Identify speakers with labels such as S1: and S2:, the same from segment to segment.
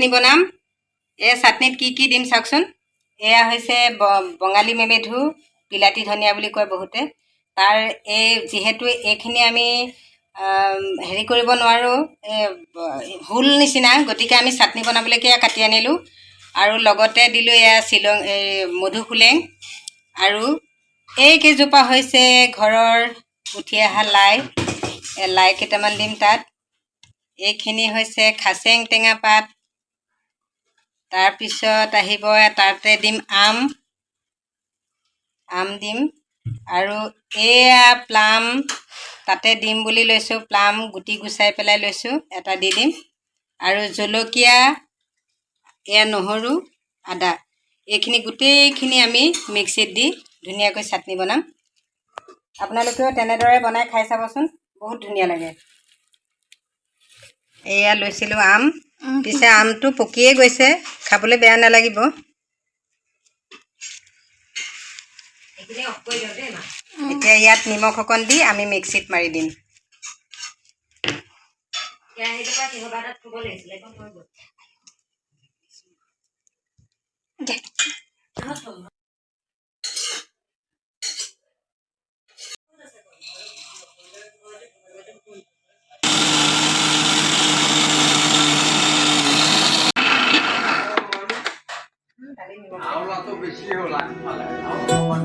S1: চাটনি বনাম। এই চাটনিত কি কি দিম চাওকচোন। এয়া হৈছে বঙালী মেমেধু, বিলাতী ধনিয়া বুলি কয় বহুতে। তাৰ এই যিহেতু এইখিনি আমি হেৰি কৰিব নোৱাৰোঁ, এই হুল নিচিনা, গতিকে আমি চাটনি বনাবলৈকে এয়া কাটি আনিলোঁ। আৰু লগতে দিলোঁ এয়া শ্বিলং এই মধুসোলেং। আৰু এইকেইজোপা হৈছে ঘৰৰ উঠি অহা লাই, এই লাই কেইটামান দিম তাত। এইখিনি হৈছে খাচেং টেঙা পাত। তাৰপিছত আহিব তাতে দিম আম, আম দিম। আৰু এয়া প্লাম তাতে দিম বুলি লৈছোঁ, প্লাম গুটি গুচাই পেলাই লৈছোঁ, এটা দি দিম। আৰু জলকীয়া, এয়া নহৰু, আদা, এইখিনি গোটেইখিনি আমি মিক্সিত দি ধুনীয়াকৈ চাটনি বনাম। আপোনালোকেও তেনেদৰে বনাই খাই চাবচোন, বহুত ধুনীয়া লাগে। এয়া লৈছিলোঁ আম, পিছে আমটো পকিয়ে গৈছে, খাবলৈ বেয়া নালাগিব। এতিয়া ইয়াত নিমখ অকণ দি আমি মিক্সিত মাৰি দিম।
S2: আওলাটো বেছি হ'ল আগফালে আৰু অকণমান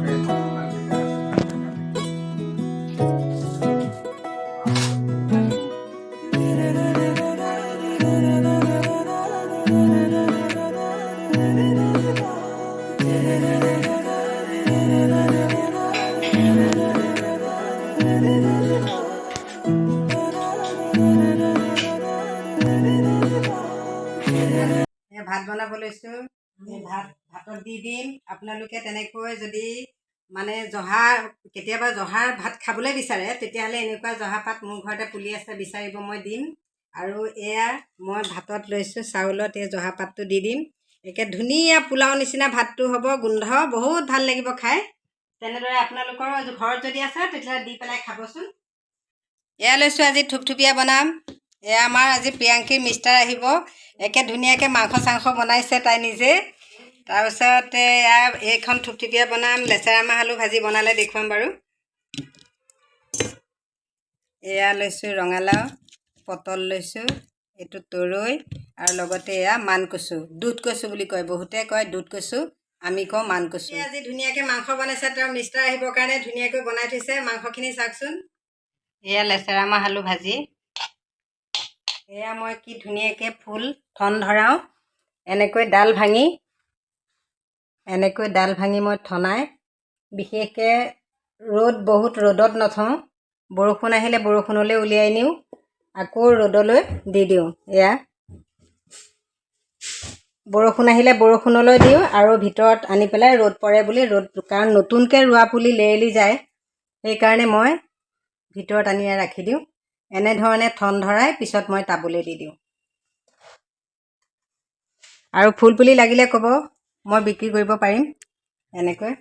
S1: ভাত বনাব লৈছোঁ। এই ভাতত দি দিম। আপোনালোকে তেনেকৈ যদি মানে জহা কেতিয়াবা জহাৰ ভাত খাবলৈ বিচাৰে, তেতিয়াহ'লে এনেকুৱা জহা পাত মোৰ ঘৰতে পুলি আছে, বিচাৰিব, মই দিম। আৰু এয়া মই ভাতত লৈছোঁ চাউলত এই জহা পাতটো দি দিম। একে ধুনীয়া পোলাও নিচিনা ভাতটো হ'ব, গোন্ধ বহুত ভাল লাগিব খাই। তেনেদৰে আপোনালোকৰো ঘৰত যদি আছে তেতিয়াহ'লে দি পেলাই খাবচোন। এয়া লৈছোঁ আজি থুপথুপীয়া বনাম। এয়া আমাৰ আজি প্ৰিয়াংকীৰ মিষ্টাৰ আহিব, একে ধুনীয়াকৈ মাংস চাংস বনাইছে তাই নিজে। তাৰপিছত এয়া এইখন থুপথুপীয়া বনাম, লেচেৰা মাহ আলু ভাজি বনালে দেখুৱাম বাৰু। এয়া লৈছোঁ ৰঙালাও, পটল লৈছোঁ, এইটো তৰৈ, আৰু লগতে এয়া মান কচু, দুধ কচু বুলি কয়, বহুতে কয় দুধ কচু, আমি কওঁ মান কচু। আজি ধুনীয়াকৈ মাংস বনাইছে, তেওঁৰ মিষ্টাৰ আহিবৰ কাৰণে ধুনীয়াকৈ বনাই থৈছে মাংসখিনি, চাওকচোন। এয়া লেচেৰা মাহ আলু ভাজি। এয়া মই কি ধুনীয়াকৈ ফুল ঠন ধৰাওঁ, এনেকৈ ডাল ভাঙি, এনেকৈ ডাল ভাঙি মই ঠনাই। বিশেষকৈ ৰ'দ বহুত ৰ'দত নথওঁ, বৰষুণ আহিলে বৰষুণলৈ উলিয়াই নিওঁ, আকৌ ৰ'দলৈ দি দিওঁ। এয়া বৰষুণ আহিলে বৰষুণলৈ দিওঁ আৰু ভিতৰত আনি পেলাই ৰ'দ পৰে বুলি ৰ'দ, কাৰণ নতুনকৈ ৰোৱা পুলি লেৰেলি যায়, সেইকাৰণে মই ভিতৰত আনি ৰাখি দিওঁ। এনেধৰণে ঠন ধৰাই পিছত মই টাবলৈ দি দিওঁ। আৰু ফুল পুলি লাগিলে ক'ব, মই বিক্ৰী কৰিব পাৰিম। এনেকৈ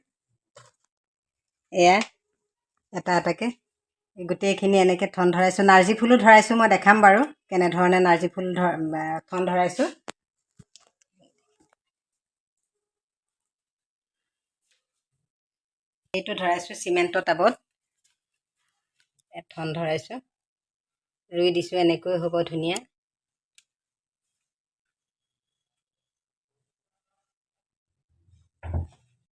S1: এয়া এটা এটাকৈ গোটেইখিনি এনেকৈ ঠন ধৰাইছোঁ। নাৰ্জী ফুলো ধৰাইছোঁ, মই দেখাম বাৰু কেনেধৰণে নাৰ্জী ফুল ঠন ধৰাইছোঁ। এইটো ধৰাইছোঁ চিমেণ্টৰ টাবত, ঠন ধৰাইছোঁ, ৰুই দিছোঁ, এনেকৈ হ'ব ধুনীয়া।